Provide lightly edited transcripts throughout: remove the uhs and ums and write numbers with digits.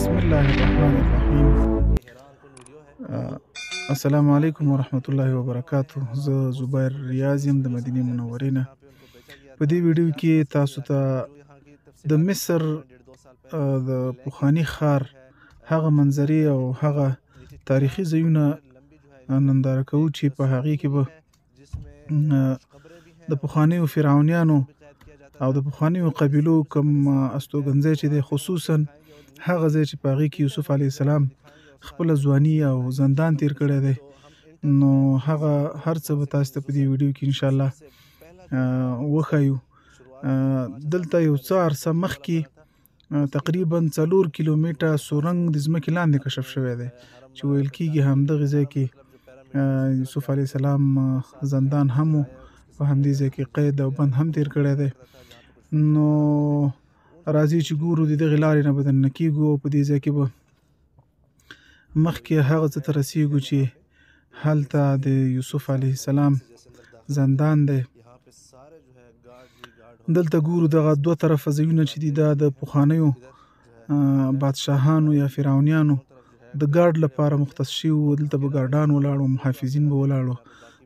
بسم الله الرحمن الرحیم. السلام علیکم ورحمت الله وبرکاته. زه زبیر ریاض یم د مدینې منورې نه. په دې ویډیو کې تاسو ته د مصر د پخواني ښار هغه منظرې او هغه تاریخي ځایونه ننداره کوو چې په هغې کې به د پخوانیو فرعونیانو او د پخوانیو قبیلو کوم استوګنځی چې دی، خصوصا هغه ځای چې په هغې کې یوسف علیه السلام خپله ځواني او زندان تیر کړی دی، نو هغه هر څه به تاسو ته په دې ویډیو کې انشاءالله وښایو. دلته یو څه عرصه مخکې تقریبا 4 کیلومتره سورنګ د ځمکې لاندې کشف شوی دی چې ویل کېږي همدغې ځای کې یوسف علیه السلام زندان هم و، په همدې ځای کې قید او بند هم تیر کړی دی. نو راځي چې ګورو د دغې لارې نه به دننه کېږو او په دې ځای کې به مخکې هغه څه ته رسېږو چې هلته د یوسف علیه السلام زندان دی. دلته ګورو دغه دوه طرفه ځایونه چې دي، دا د پخوانیو بادشاهانو یا فرعونیانو د ګارډ لپاره مختص شوي وو. دلته به ګارډان ولاړ وو، محافظین به ولاړ وو.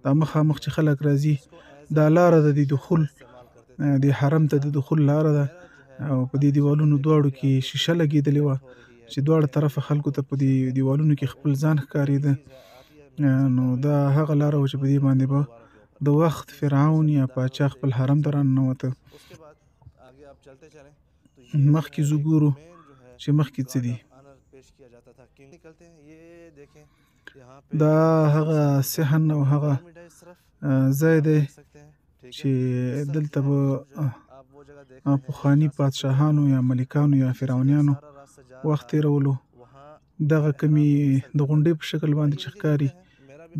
دا مخامخ چې خلک راځي دا لاره ده د دخول، د حرم ته د دخول لاره ده، او په دې دیوالونو دواړو کې شیشه لګېدلې وه چې دواړه طرفه خلکو ته په دې دیوالونو کې خپل ځان ښکارېده. نو دا هغه لاره وه چې په دې باندې به د وخت فرعون یا پاچا خپل حرم ته راننوته. مخکې ځو ګورو چې مخکې څه دي. دا هغه صحن او هغه ځای دی چې دلته به پخواني پادشاهانو یا ملکانو یا فرعونیانو وخت تېرولو. دغه کمې د غونډۍ په شکل باندې چې ښکاري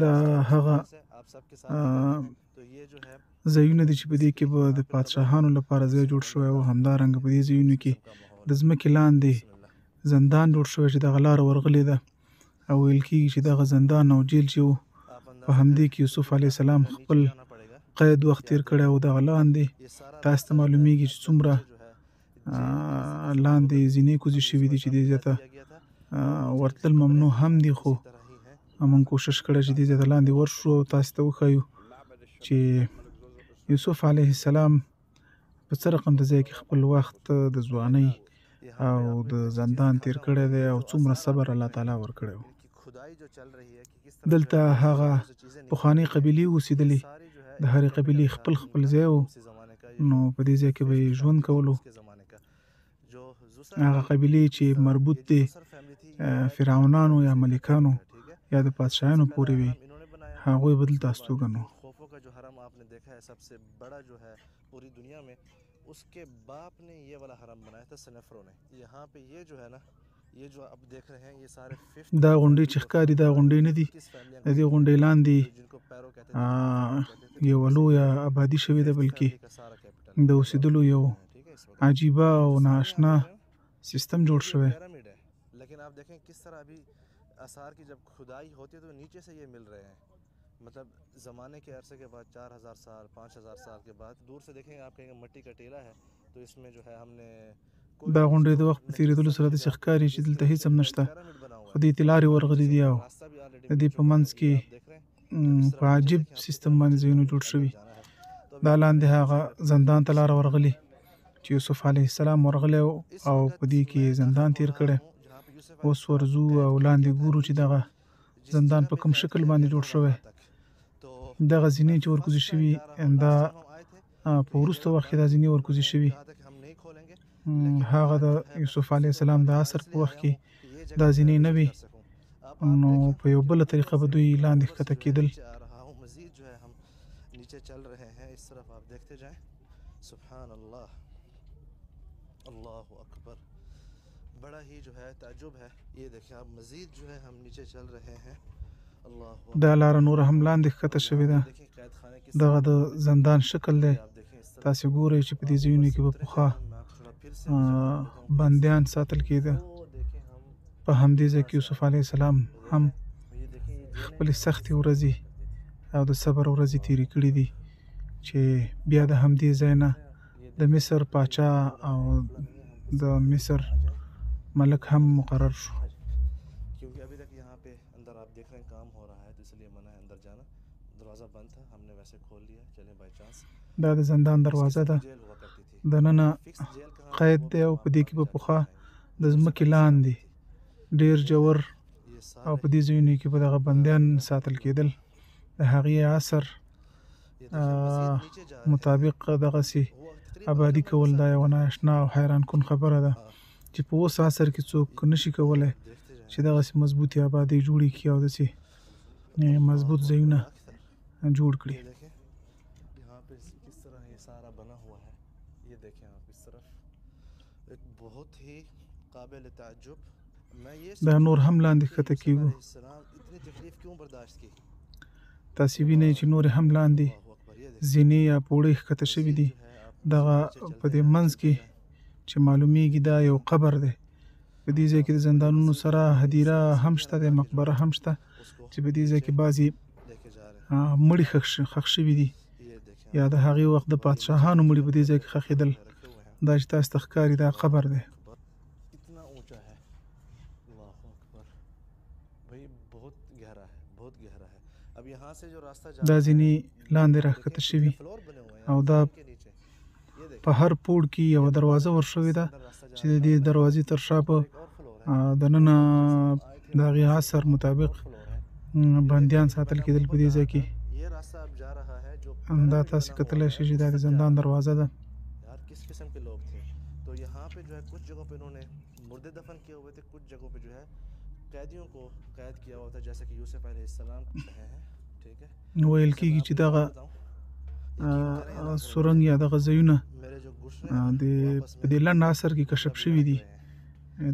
دا هغه ځایونه دي چې په دې کې به د پادشاهانو لپاره ځای جوړ شوی و. همدارنګه په دې ځایونو کې د ځمکې لاندې زندان جوړ شوی چې دغه لاره ورغلې ده، او ویل کېږي چې دغه زندان او جیل چې و په همدې کې یوسف علیه السلام خپل قید وخت تېر کړی و. دغه لاندې تاسو ته معلومیږي چې څومره لاندې زینې کوزې شوي دي چې دې ځای ته ورتلل ممنوع هم دي، خو موږ کوشش کړی چې دې ځای ته لاندې ورشو او تاسو ته وښایو چې یوسف علیه السلام په څه رقم د ځای کې خپل وخت د ځوانۍ او د زندان تیر کړی دی او څومره صبر الله تعالی ورکړی و. دلته هغه پخوانۍ قبیلې اوسېدلې، د هرې قبیلې خپل خپل ځای و، نو په دې ځای کې به یې ژوند کولو. هغه قبیلې چې مربوط دي فرعونانو یا ملکانو یا د پادشاهانو پورې وي، هغوی به دلته استوګن وو. اس کے باپ نے یہ والا حرم بنایا تھا سنفرو نے. یہاں پہ یہ جو ہے نا، یہ جو آپ دیکھ رہے ہیں یہ سارے دا غونډۍ چې ښکاري دا غونډۍ نه دي، د دې غونډۍ لاندې یوه لویه آبادي شوې ده، بلکې د اوسېدلو یو عجیبه او نااشنا سیستم جوړ شوی. لیکن آپ دیکھیں کس طرح ابھی آثار کی جب کھدائی ہوتی ہے تو نیچے سے یہ مل رہے ہیں. مطلب زمانے کے عرصے کے بعد 4000 سال 5000 سال کے بعد دور سے دیکھیں گے آپ کہیں گے مٹی کا ٹیلا ہے، تو اس میں جو ہے ہم نے دا غونډۍ د وخت په تېرېدلو سره داسې ښکاري چې دلته هېڅ هم نشته، خو دې ته لارې ورغلې دي او د دې په منځ کې په عجیب سیستم باندې ځایونه جوړ شوي. دا لاندې هغه زندان ته لاره ورغلې چې یوسف علیه السلام ورغلی و او په دې کې یې زندان تېر کړی. اوس ورځو او لاندې ګورو چې دغه زندان په کوم شکل باندې جوړ شوی. دغه زینې چې ورکوزې شوي دا په وروسته وخت کې دا زینې ورکوزې شوي، هغه د یوسف علیه السلام د عصر په وخت کې دا زینې نه وې، نو په یو بله طریقه به دوی لاندې ښکته کېدل. بڑا ہی جو ہے تعجب ہے. یہ دیکھیں آپ مزید جو ہے ہم نیچے چل رہے ہیں. دا لاره نوره هم لاندې ښکته شوې ده. دغه د زندان شکل دی. تاسې ګورئ چې په دې ځایونو کې به پخوا بندیان ساتل کېده. په همدې ځای کې یوسف علیه السلام هم خپلې سختې ورځې او د صبر ورځې تېرې کړې دي چې بیا د همدې ځای نه د مصر پاچا او د مصر ملک هم مقرر شو. क्योंकि अभी तक यहाँ पे अंदर आप देख रहे हैं काम हो रहा है तो इसलिए मना है अंदर जाना। दरवाज़ा बंद था, हमने वैसे खोल लिया, चलें बाय चांस। دا د زندان دروازه ده، دننه قید دی او په دې کې به پخوا د ځمکې لاندې ډېر ژور او په دې ځایونو کې به دغه بندیان ساتل کېدل. د هغې عصر مطابق دغسې ابادي کول دا یوه نااشنا او حیران کن خبره ده چې په اوس عصر کې څوک نشي کولی چې دغسې مضبوطې ابادۍ جوړې کړي او داسې مضبوط ځایونه جوړ کړي. دا نور هم لاندې ښکته کېږو. تاسې وینئ چې نورې هم لاندې زینې یا پوړۍ ښکته شوي دي. دغه په دې منځ کې چې معلومیږي دا یو قبر دی. په دې ځای کې د زندانونو سره هدیره هم شته دی، مقبره هم شته چې په دې ځای کې بعضې مړي ښخ شوي دي یا د هغې وخت د پادشاهانو مړي په دې ځای کې ښخېدل. دا چې تاسو ته ښکاري دا قبر دی. دا ځینې لاندې راښکته شوي او دا په هر پوړ کې یوه دروازه ورشوې ده چې د دې دروازې تر شا په دننه د هغې عصر مطابق بندیان ساتل کېدل په دې ځای کې. دا تاسې کتلی شئ چې دا د زندان دروازه ده. ویل کېږي چې دغه سورنګ یا دغه ځایونه د په دې لنډ عصر کې کشف شوي دي.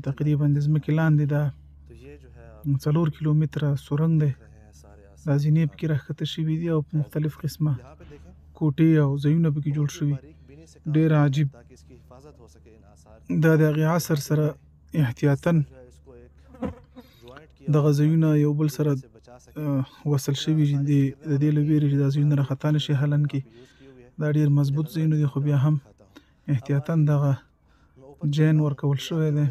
تقریبا د ځمکې لاندې دا 4 کیلومتره سورنګ دی. دا زینې پکې راښکته شوي دي او په مختلف قسمه کوټې او ځایونه پکې جوړ شوي. ډېر عجیب. دا د هغې عصر سره احتیاطاً دغه ځایونه یو بل سره وصل شوي دي د دې له ویرې چې دا ځایونه راخطا نه شي. حالانکې دا ډېر مضبوط ځایونه دي خو بیا هم احتیاطاً دغه جین ورکول شوی دی.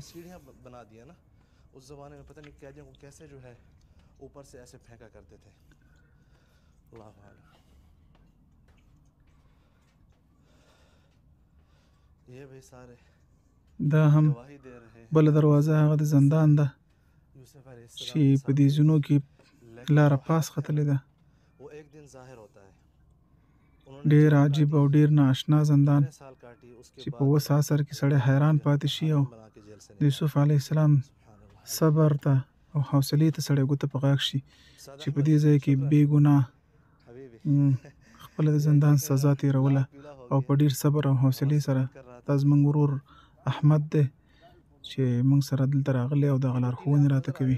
دا هم بله دروازه هغه د زندان ده چې په دې ځینو کې لاره پاس ختلې ده. ډېر عجیب او ډېر نااشنا زندان چې په اوس عصر کې سړی حیران پاتې شي او د یوسف علیه السلام صبر ته او حوصلې ته سړی ګوته په غاښ شي چې په دې ځای کې بې ګناه خپله د زندان سزا تېروله او په ډېر صبر او حوصلې سره. دا زموږ ورور احمد دی چې موږ سره دلته راغلی او دغه لارښوونې راته کوي.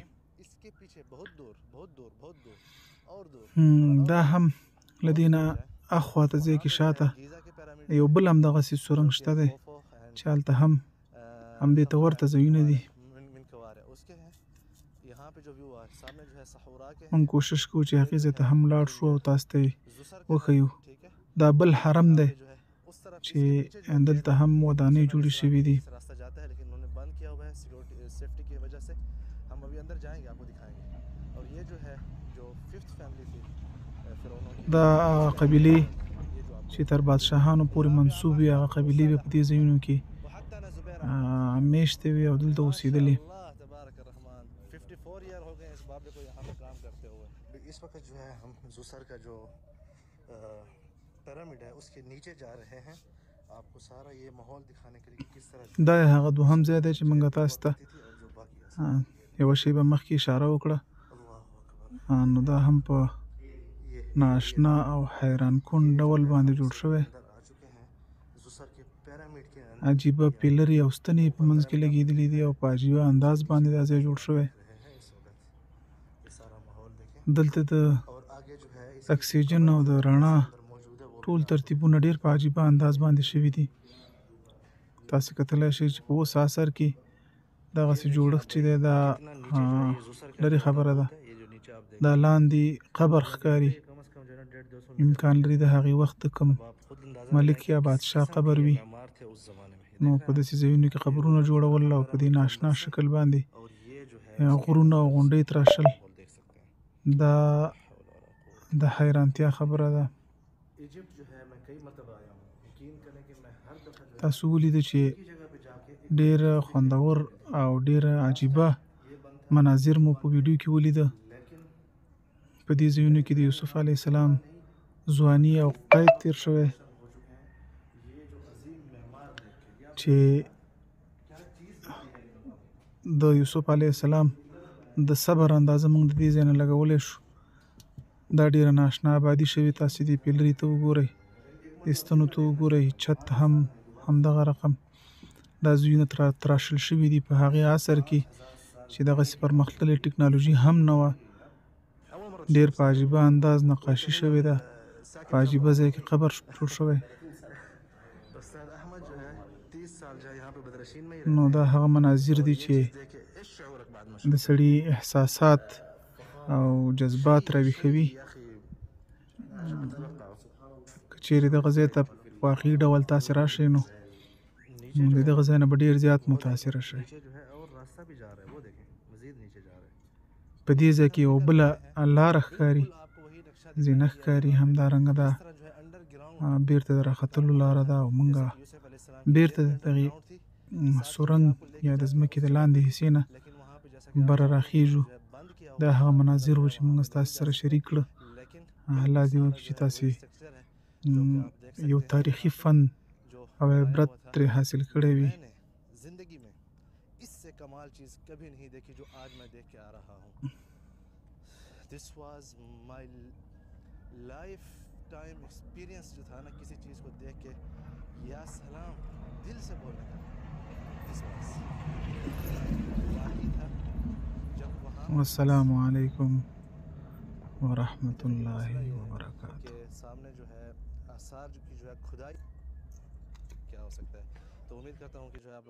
دا هم له دې نه اخوا ته ځای کې شاته یو بل هم دغسې سورنګ شته دی چې هلته هم همدې ته ورته ځایونه دي. موږ کوشش کوو چې هغې ځای ته هم لاړ شو او تاسو ته یې وښیو. دا بل حرم دی چې دلته هم ودانۍ جوړې شوې دي. دا هغه قبیلې چې تر بادشاهانو پورې منسوب وي هغه قبیلې به په دې ځایونو کې میشتې وې او دلته اوسېدلې. دا هغه دوهم ځای دی چې موږ تاسو ته یوه شېبه مخکې اشاره وکړه. نو دا هم په نااشنا او حیران کن ډول باندې جوړ شوی. عجیبه پیلرې او ستنې په منځ کې لګېدلې دي او په عجیبه انداز باندې دا ځای جوړ شوی. دلته د اکسیجن او د رڼا ټول ترتیبونه ډېر په عجیبه انداز باندې شوي دي. تاسې کتلی شئ چې په اوس عصر کې دغسې جوړښت چې دی دا لرې خبره ده. دا لاندې قبر ښکاري، امکان لري د هغې وخت د کوم ملک یا بادشاه قبر وي. نو په داسې ځایونو کې قبرونه جوړول او په دې ناشنا شکل باندې غرونه او غونډۍ تراشل، دا د حیرانتیا خبره ده. تاسو ولیده چې ډېر خوندور او ډېر عجیبه مناظر مو په ویډیو کې ولیده. په دې ځایونو کې د یوسف علیه السلام ځواني او قید تیر شوی چې د یوسف علیه السلام د صبر اندازه موږ د دې ځای نه لګولی شو. دا ډېره ناشنا آبادي شوې. تاسې دې پیلري ته وګورئ، دې ستنو ته وګورئ، چت هم همدغه رقم دا ځایونه تراشل شوي دي. په هغې عصر کې چې دغسې پرمختللې ټکنالوژي هم نه وه، ډېر په عجیبه انداز نقاشي شوې ده. په عجیبه ځای کې قبر جوړ شوی. نو دا هغه مناظر دي چې د سړي احساسات او جذبات راویښوي. که چیرې دغه ځای ته واقعي ډول تاسې راشئ نو د دغه ځای نه به ډېر زیات متاثره شئ. په دې ځای کې یوه بله لاره ښکاري، زینه ښکاري، همدارنګه دا بیرته د راختلو لاره ده او موږ بیرته د دغې سورنګ یا د ځمکې د لاندې حصې نه بره راخیژو. دا هغه مناظر وو چې موږ ستاسو سره شریک کړه. الله دې وکړي چې تاسې یو تاریخي فن او عبرت ترې حاصل کړی وي. لائف ٹائم ایکسپیرینس جو تھا نا کسی چیز کو دیکھ کے یا سلام دل سے بولنے کا، دس واز واقعی تھا جب وہاں۔ والسلام علیکم ورحمة الله وبرکاته. سامنے جو ہے آثار کی جو ہے کھدائی کیا ہو سکتا ہے، تو امید کرتا ہوں کہ جو ہے آپ